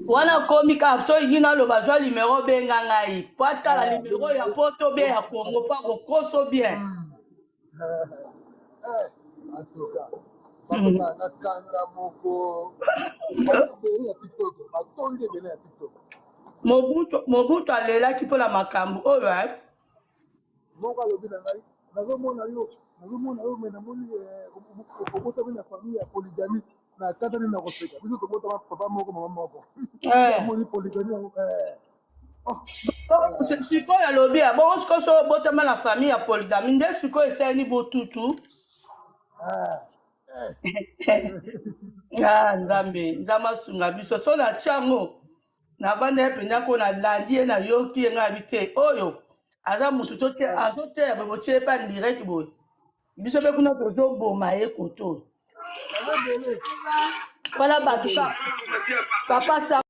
Wana akomi kaka so olingi naloba, zwa numero, benga ngai po atala numero ya poto bien ya Congo po akokoso bien. En tout cas, bapesaka nga kanda moko. Bato ebele ya TikTok batondi, ebele ya TikTok. Mobutu, Mobutu alelaki mpona makambo oyo, eh. Moko alobi na ngai: "Nazomona yo, nazomona yo, me namoni obotami na famille ya polygamie." Na katani na koseka. Biso tobotama papa moko, mama moko. Amoni polygamie yango, oh. Sikoyo alobi ya bongo, sikoyo so obotama na famille ya polygamie nde sikoyo esalini botutu. Ah, Nzambe, Nzambe asunga biso. So na tiango navanda ye mpenza ko nalandi ye, nayoki ye, ngai abi te oyo aza motu to te, azoteya boye, botie ye mpe en direct boye, biso mpe kuna tozoboma ye koto Baza ebele. Wana bato ka papa sa.